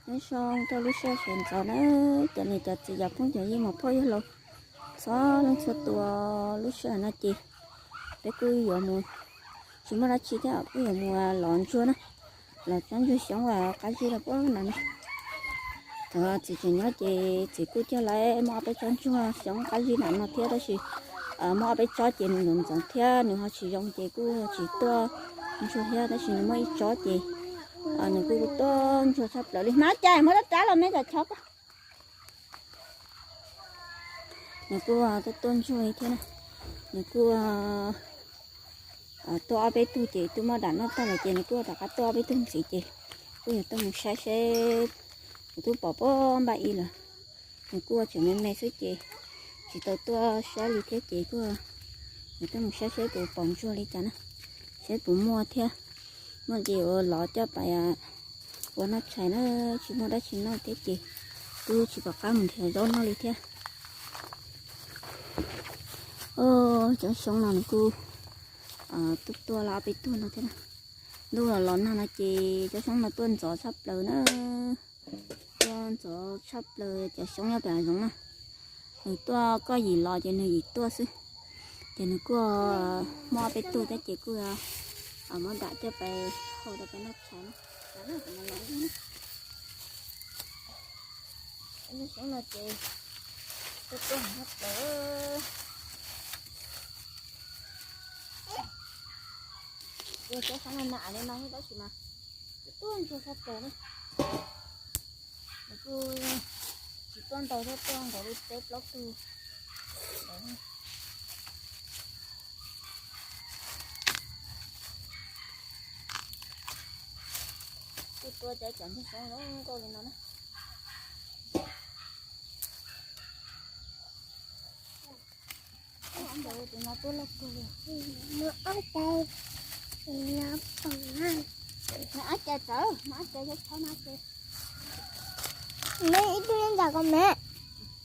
Nyob zoo rau lub sij hawm sawv ntxov na, cov niam cov txiv cov phooj cov ywg muam phauj yawg laus txhua leej txhua tus, lub sij hawm no ces peb kuj yuav mus, tsis muaj dab tsi thiab kuj yuav mus lov ntsuag na, lov tsob ntsuag xyoob uas qab zib rau puag nram no. Thaum txiv tseem nyob ces txiv kuj coj lawv muab ob peb tsob ntsuag xyoob qab zib nram no thiab, tab sis muaj ob peb tsob ces nws ntxoov ntxoov thiab nws ho tsis zoo ces kuj tsis tuaj ntsuag thiab, tab sis nws muaj ib tsob ces nws kuj tuaj ntsuag tshaj plaws li. Hmab cas muab rab rab los me cov chob ko. Nws kuj tuaj tuaj ntsuag li thiab na. Nws kuj tuaj ob peb tug ces twb muab dam noj tag lawm ces nws kuj rov qab tuaj ob peb tug ntxiv ces kuj yuav tuaj mus saib seb, kuv twb pom puag npaj ib lawm. Nws kuj tseem me me xwb ces tsis tau tuaj saib li thiab ces kuj yuav tuaj mus saib seb puas pom ntsuag li cas na, seb puas muaj thiab. Muaj ces yuav lov coj pais ua noj tshais na, tsis muaj dab tsi noj thiab ces kuj tsis pom qab mus nrhiav zaub noj li thiab. Cov xyoob no nws kuj tuaj tuaj los ob peb tug no thiab. Ntuj los los nag no ces cov xyoob no tuaj ntxov tshaj plaws na. Tuaj ntxov tshaj plaws, cov xyoob nyob pem hav zoov na. Nws tuaj koj yim los ces nws yim tuaj xwb. Ces nws kuj muaj ob peb tug thiab ces kuj muab dam coj pais hau rau peb noj tshais na. Xyoob no ces tuaj tuaj tshaj plaws. Ua cov xyoob no mas li no tab sis mas tuaj ntsuag tshaj plaws na. Nws kuj tsis tuaj ntau thiab, tuaj nkaus li peb plaub tug. Kuj tuaj cov cov ntsuag xyoob zoo nkauj li no na. Tus no tuaj loj kawg li. Nws ob cai tawv, nws ob cai, nws ob cai. Nws ib tug ntawm ko me.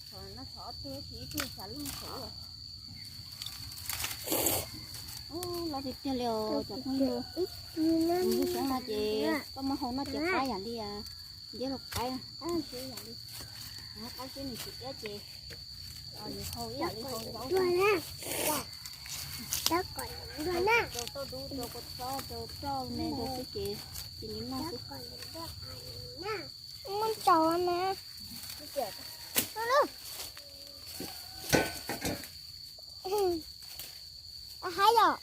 Thaum no thaum ob tug, ib tug xav lub hauv. Loj tiag tiag li os cov phooj ywg. Ntsuag xyoob no ces koj muab hau noj ces qab yam li nceb los qaib, qab siab yam li. Qab siab nws tsis tiab ces yus hau ib yam li hau zaub. Rau tauj dub, rau kua txob, rau roj me rau xwb ces cia li noj xwb. Muab tsaus me. Haib yom.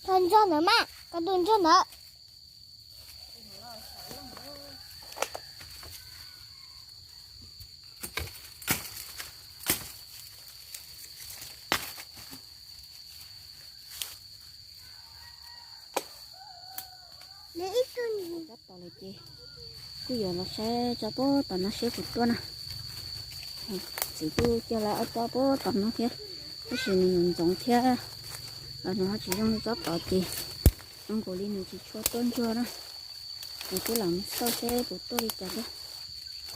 Koj tus ntsuag ntawd mas, koj tus ntsuag ntawd. Tsob tod lawm ces kuj yuav los saib tsob puag tom no seb puas tuaj na. Txiv kuj cog lawv ob tsob puag tom no thiab, tab sis nws ntxoov thiab, nws ho tsis zoo li tsob tod ces zoo nkaus li nws tsis tshua tuaj ntsuag na. Nws twb lam xauj seb puas tuaj li cas thiab,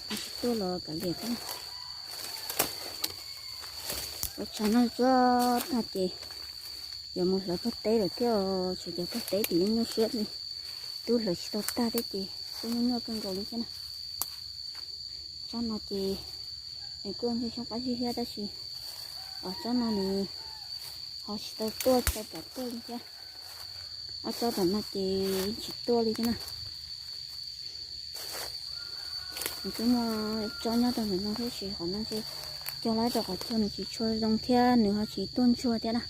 tsis tuaj los kav liam thiab. Ua tshais noj tsuag tag ces yuav mus hlawv pob teb lawm thiab, tshuav cov pob teb tim nyuaj nyuaj siab li, twb hlawv tsis tau tag thiab ces kuj nyuaj nyuaj kawg nkaus li thiab na. Tsob no ces nws kuj ntsuag xyoob qab zib thiab tab sis tsob no nws ho tsis tau tuaj, tsis tau pom tuaj li thiab. Ob tsob tom no ces tsis tuaj li thiab na. Nws twb muaj tsob nyob rau ntawm no thiab tab sis qhov no ces cog lawv rau qhov chaw nws tsis tshua zoo thiab nws ho tsis tuaj ntsuag thiab na.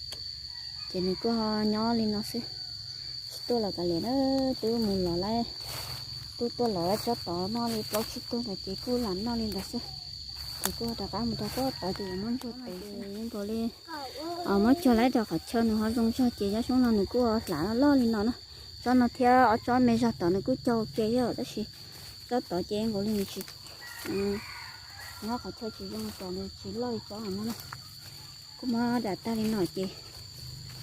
Ces nws kuj ho nyob li no xwb, tsis tuaj los kav liam na. Twb mus los lawm, twb tuaj los lawm tsob tod noj li plaub tsib tug ntawd ces kuj lam noj li ntawd xwb. Ces kuj rov qab mus rau tsob tod ces yuav muab ntsuag tes nkaus li. Muab cog lawv rau qhov chaw nws ho zoo zog ces cov xyoob no nws kuj hlav loj li no na. Tsob no thiab ob tsob me zog tod nws kuj cog ua ke thiab tab sis tsob tod ces nkaus li nws tsis, nyob qhov chaw tsis zoo ces nws tsis loj li tsob no na. Kuj muab dam tag li no ces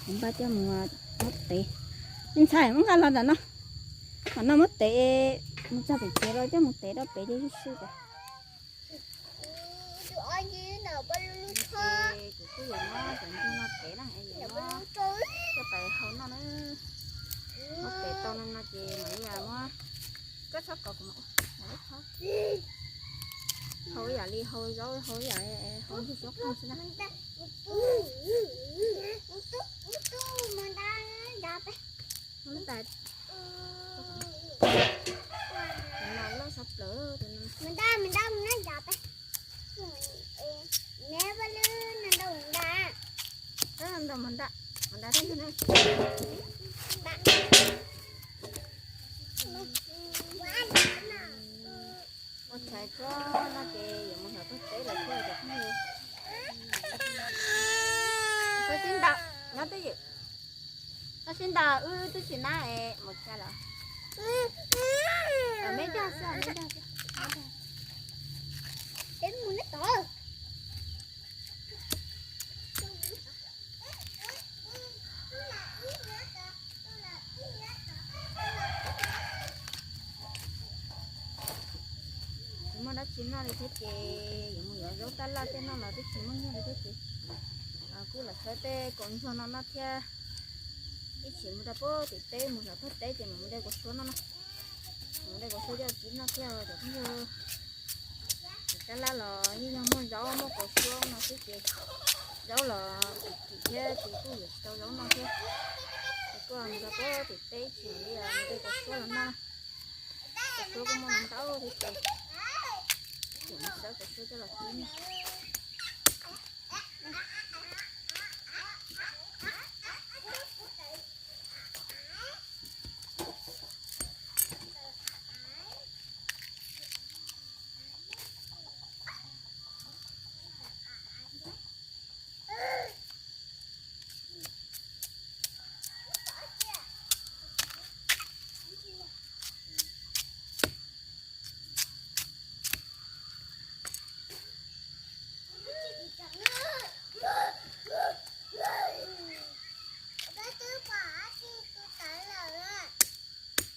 kuv npaj coj mus muab tev. Me ntxhais muab nqa los ntawm no, qhov no muab tev, mus txog pem tsev los coj mus tev rau pem li sib sib tas. Kuv kuj yuav muab cov ntsuag no tev na, yuav muab coj pais hau noj na. Muab tev tau no no ces mam li muab Hau ib yam li hau zaub, hau ib yam li hau ntsuag suab qeej xwb na. Loj sab plaws. Nrau mas nrau, mas nrau thiab na. Ua tshais tso no ces yuav mus hlawv teb lawm thiab cov phooj ywg. Txhob sib ntaus, nyob twj ywm. Txhob sib ntaus, wb twb tsis nab es mus tshais lawm. Me dag xwb, me dag xwb. Tsis muaj dab tsi noj li thiab ces yuav mus yuav zaub tab laj tej noj los twb tsis muaj nyiaj li thiab ces kuj los tshawb tej kaus ntsuag no noj thiab. Ib chim mus rau pem tim teb mus hlawv teb ces mam mus de kaus suab noj na. Mam de kaus suab coj txiv noj thiab cov phooj ywg. Tab laj los yeej yog muaj zaub muaj kaus suab no xwb ces zaub los kim kim thiab ces kuj yuav tsis tau zaub noj thiab. Ces kuj mus rau pem tim teb ib chim mam li de kaus suab los noj. Kaus suab kuj muaj ntau thiab ces, ces mus xawb kaus suab coj los txiv noj.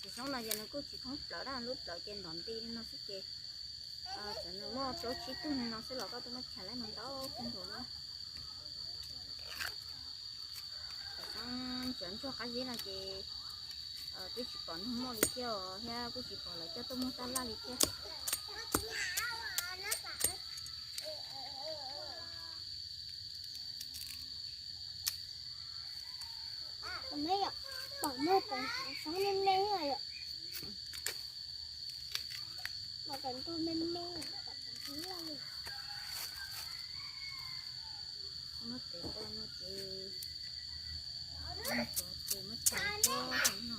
Tus xyoob no ces nws kuj tsis thoob plaws na, lub plawv ces ntov nti li no xwb ces txawm nws muaj plaub tsib tug li no xwb los koj twb muab tshais laib mus ntau kawg nkaus li. Tus xyoob ntsuag qab zib no ces twb tsis pom neeg muaj li thiab os, thiab kuj tsis pom lawv coj tuaj muag tab laj li thiab. Pom muag cov xyoob me me, pom cov ntsuag me me, pom cov ntsuag loj li. Muab tes tau no ces, muab tes muab tshais tso no.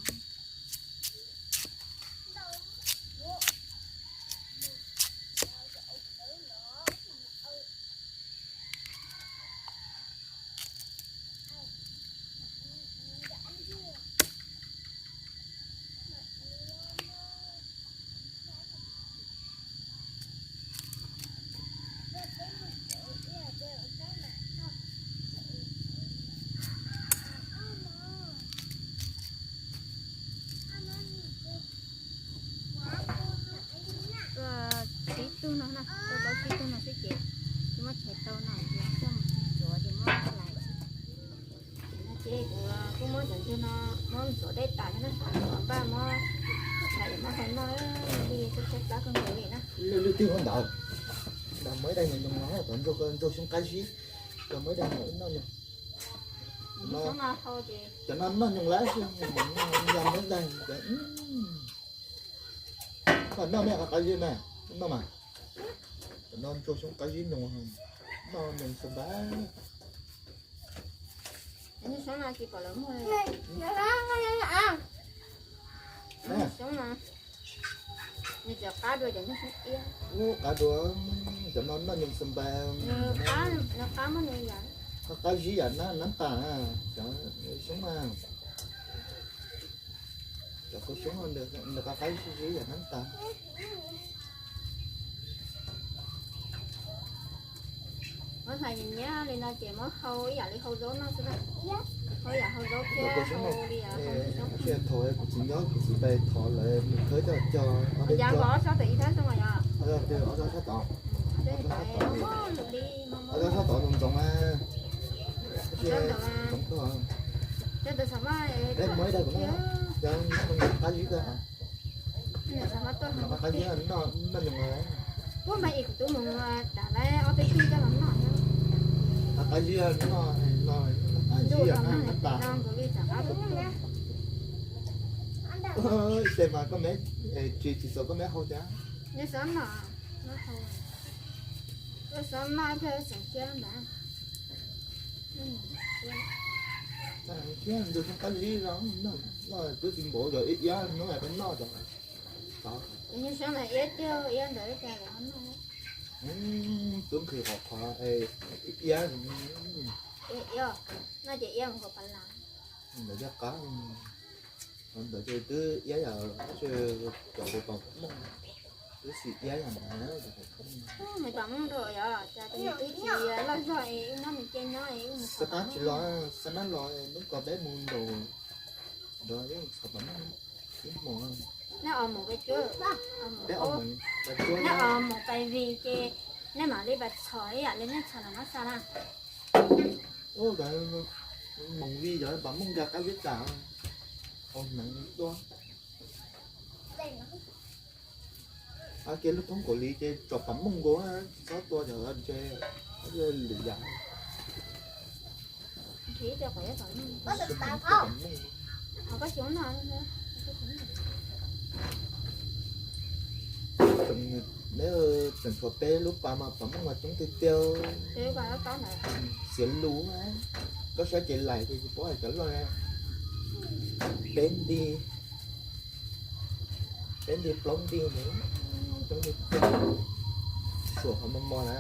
Tuaj tsib tug no na, tuaj plaub tsib tug no xwb ces twb muab tshais tau no ces coj mus tsuav ces muab lais xwb. Ces kuv kuj muab cov ntsuag no muab ntxuav dej tas thiab na, ntxuav npaj muab tshais es muab hau noj li, tshaib tshaib plab kawg nkaus li na. Lwj lwj twg ntawd, ntawd muaj ib daim nyuam ntoo no, cov ntsuag, ntsuag xyoob qab zib, cov muaj ib daim nyuam ib noj nyuag. Cov no noj nyoos lawm xwb, yog muab daig. Noj me qab zib na, noj mas. Cov no ntsuag xyoob qab zib nyoos, noj nyoos xwb npab. Ub, qab dua, cov no noj nyoos xwb npab. Qab zib yam nab tas, cov xyoob mas. Cov kaus xyoob ntawd qab qab zib yam nab tas. Muab hlais nyias nyias li no ces muab hau ib yam li hau zaub noj xwb na. Hau ib yam hau zaub thiab hau li. Thaum kuv tsis nyob kuv txiv pais thov lawv mus khawb coj cog. Ob tsob tod ib tsob, ob tsob sab tod. Ob tsob sab tod ntxoov ntxoov na. Ntxoov tuaj. Peb muab ib daig kuv noj, cov qab zib kawg. Qab zib noj, noj nyoos. Puab mas ib kuv tub mus dam lawv ob peb tug coj los noj. Qab zib noj, noj, ntuj los noj no nkaus li rov qab. Ib teg mas koj me, tsis tsis txaus koj me hau thiab. Nws xav noj, noj hau. Nws xav noj thiab tseem thiab ntawd. Thiab nws qab zib no, noj twb tsis npaum yog ib iab hnub peb noj tod. Ces nws sab mas iab tiag, iab ntawd cas lawv ho noj. Twb nqhis qhov qhov iab, iab, noj ces iab mus hauv pas las. Ntawd coj qab, ntawd ces twb iab yam cov hauv pas Hmoob, twb tsis iab yam ntawd. Mus pas Hmoob rau yog cas tus twb tsis loj zog es wb muab nws cia nyob es wb mus. Xab nab tsis los, xab nab los hnub ko peb mus nraum, nraum ib txhos pas Hmoob ib hmos. Nej os mus peb cuab, nej os mus pais vij ces nej mam li pais txhos ib yam li nej txhos no mas xa na. Mus vij yog pas Hmoob nkag qab zib tas, hneev tuaj. Kiag lub thoob kaum li ces tsom pas Hmoob nkaus, txhob tua cov ntses lwm yam. Neb tseem tshuav peb lub pas mas pas Hmoob mas coob tiag tiag. Xiav lus, koj saib ces laim ces tsis paub hais cov loj. Peb nti, peb nti plaub nti, coob tiag tiag. Suam qhov mos mos na.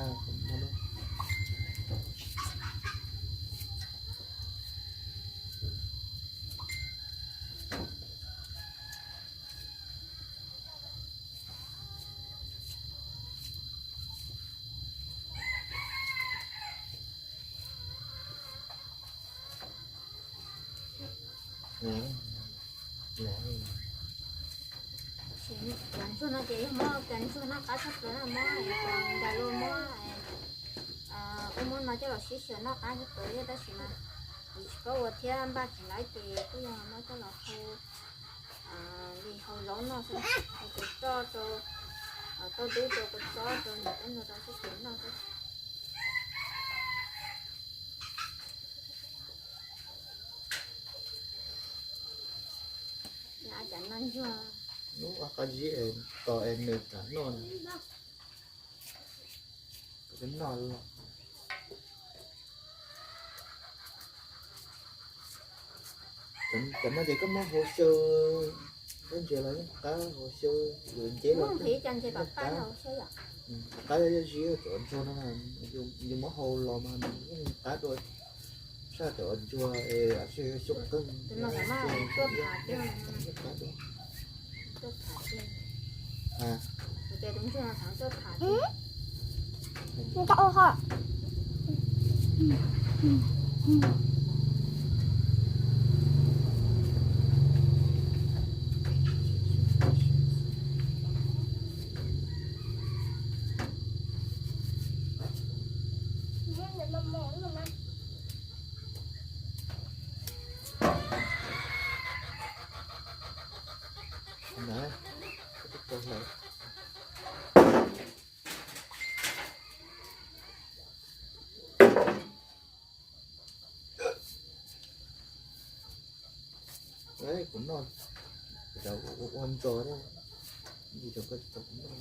Cov ntsuag no ces yog muab cov ntsuag noj qab tshaj plaws na, muab ntais los muab ua muab no coj los sib xyaw noj qab tshaj plaws li, tab sis mas kuv tsis paub ua thiab, npaj tsis laib ces kuj yog muab coj los hau li hau zaub noj xwb, hau cov roj rau, tauj dub rau, kua txob rau, niam tab nrog rau xwb ces noj xwb. Lub qab zib tos es nws kam noj, noj los. Cov no ces koj muab hau xyaw, koj ntsia los yeej qab hau xyaw, yuav nceb los yeej qab. Qab zib cov ntsuag no, yus muab hau los mas nws yeej qab dua tshaj cov ntsuag es xyaw qeej. Kuv noj, kuv ua ntsos, kuv noj.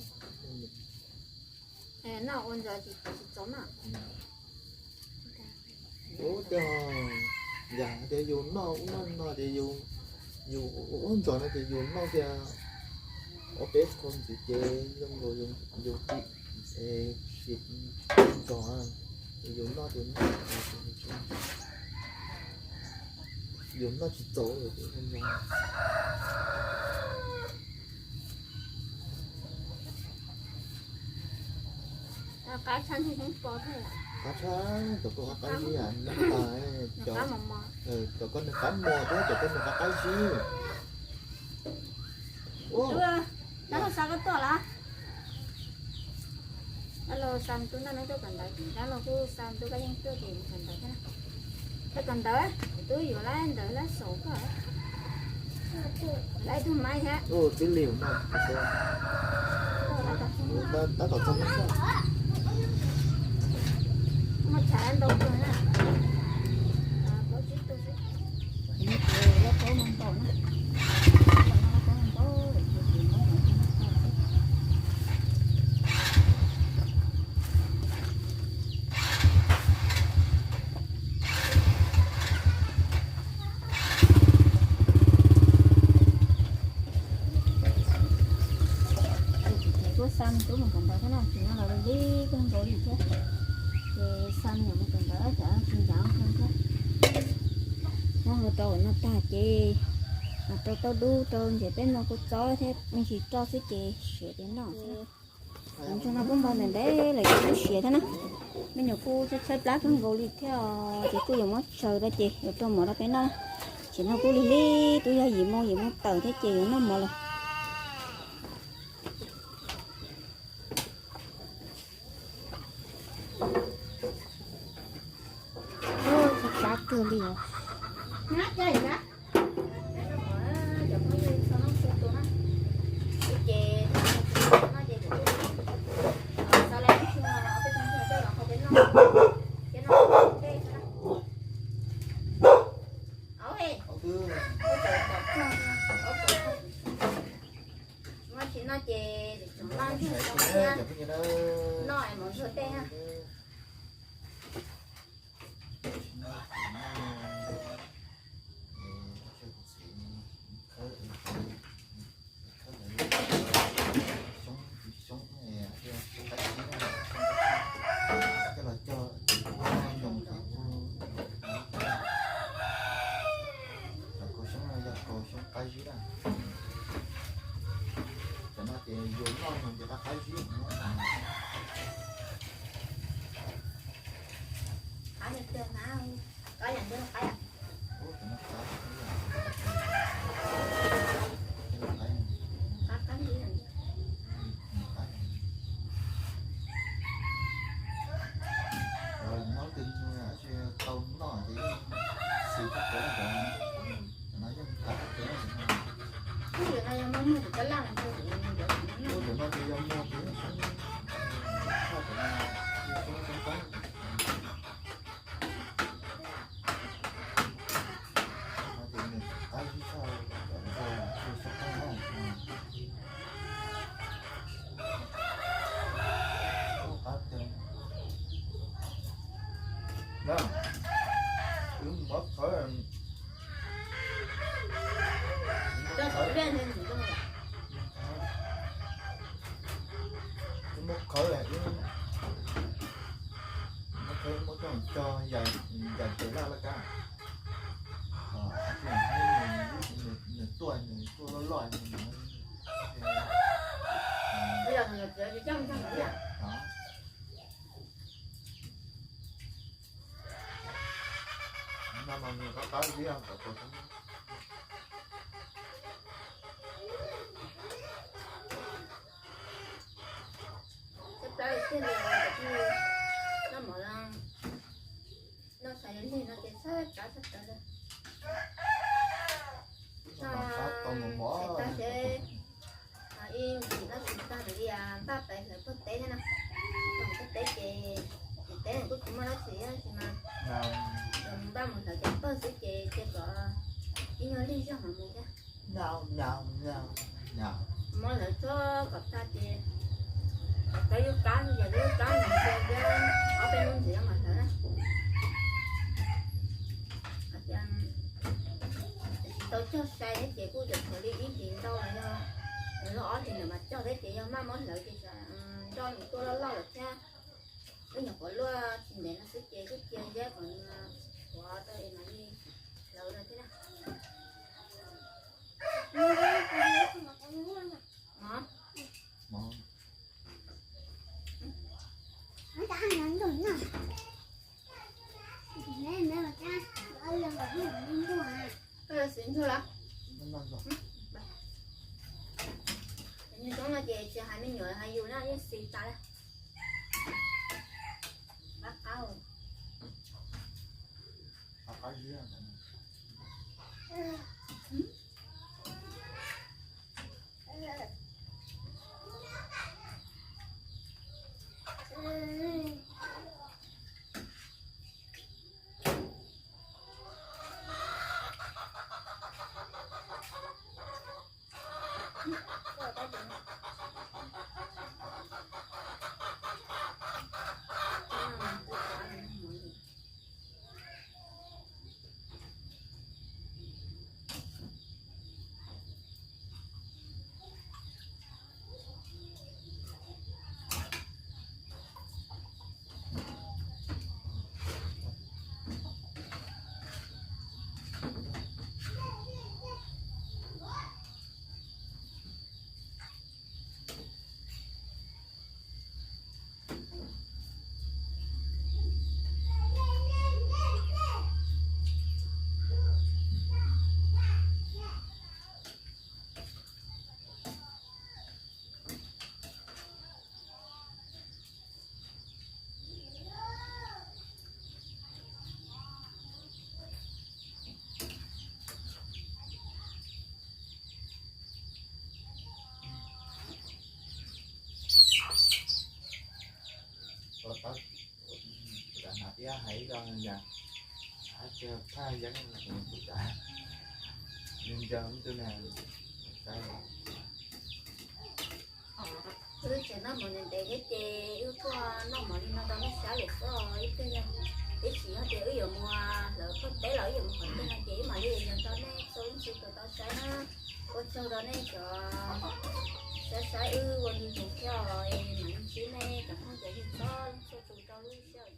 Noj ua ntsos tsis txaus na. Ub, yog tias yus noj ub noj no ces yus ua ntsos no ces yus noj tias ob peb qho ntxiv ces zoo nkaus yus tim ntsos, yus noj tias noj, yus noj tsis txaus. Qab tshaj, cov koj qab zib, cov koj nws qab mos thiab cov koj nws qab qab zib. Dab laug xa koj tuaj los? Dab laug xa tub ntaj no tuaj kawm ntawv, dab laug kuj xa tub kab yeej tuaj ces mus kawm ntawv thiab. Tuaj kawm ntawv, kuv twb yuav lab ntawv lab xaum koj. Ua twb liam no, tab tom txog. Ces kuj xa me tub mus kawm ntawv thiab no, ces no los lig kawg nkaus li thiab. Ces xa me nyuam mus kawm ntawv ces tsis ncav kawg thiab. Noj hauv rau no tag ces rau tauj dub rau ntses peb no kuj txob thiab me ntsis roj xwb ces siav ces noj xwb. Ntsuag no kuj npog ntev ntev lawm ces kuj siav thiab na. Me nyuam kuj tshaib tshaib plab kawg nkaus li thiab os, ces kuj yuav muab tshaws rau ces yuav rau mov rau peb noj. Ces no kuj lig lig twb yog yim moo yim moo tawm thiab ces yuav noj mov lawm. Tshaib plab kawg li os. Tsis noj ces tseem noj ntsuag xyoo thiab, noj es mov ntsuag dej na. Cov kaus xyoob no yog kaus xyoob qab zib na. Cov no ces yus noj yus ces qab qab zib. Tau noj ces xis tau cov no, cov no yeej qab cov no. Ua cov no ces yog muag ces yeej tau, cov no yeej tau. Qab zib tshaj cov ntsuag, ntsuag xyoob qab no. Qab tiag. Na, wb muab khawb, wb muab khawb, wb muab khawb, wb muab coj cog yam, yam tes laj laj kab. Nws tuaj, nws tuaj loj loj. No mas nws qab qab li os. Tshaib plab tiag li, noj mov, noj tshais lig no ces tshaib plab tshaib plab li. Noj tshais tag ces ib ntsis noj tshais tag ces npaj pais hlawv pawg teb thiab na. Pawg teb ces, teb kuj tsis muaj dab tsi tab sis mas npaj mus hlawv cov pawg xwb ces cia kom ib nyuag lig zog mam mus thiab. Muab hlawv txog kom tag ces kom tau ib lub kab, yog ib lub kab mus cia ob peb hnub ntxiv mam hlawv na. Tsis tau cog sai thiab ces kuj yuav tshuav li ib hlis ntau los yog, los ob hlis ntawd mas cog thiab ces yog maj muab hlawv ces nroj nws tuaj loj loj lawm thiab. Wb nyuam qhuav luaj tsis ntev no xwb ces kuj cia ziab kom nws qhuav tau es mam li hlawv no thiab na. Xis ntsuag los? Xis ntsuag no ces tsis hais me nyuam hais yus na yeej xis tas li. Qab qab. Ua tau, kuv rov hnav thiab hais ib lo yog, hais tias phaj yeeb kuv rov nco nco tus na. Wb tseem noj mov ntev ntev thiab ces wb kuj noj mov li no rau nej saib lawm xwb. Ib pliag yog, ib sim yog tias wb yuav mus hlawv phaj teb los wb yuav mus qhov twg no ces wb mam li yog rau nej txhua leej txhua tus tau saib na. Ua tsaug rau nej cov saib saib wb ua ntu zus thiab os, es mam li ntsib nej cov phooj cov ywg txhua leej txhua tus rau lub sij hawm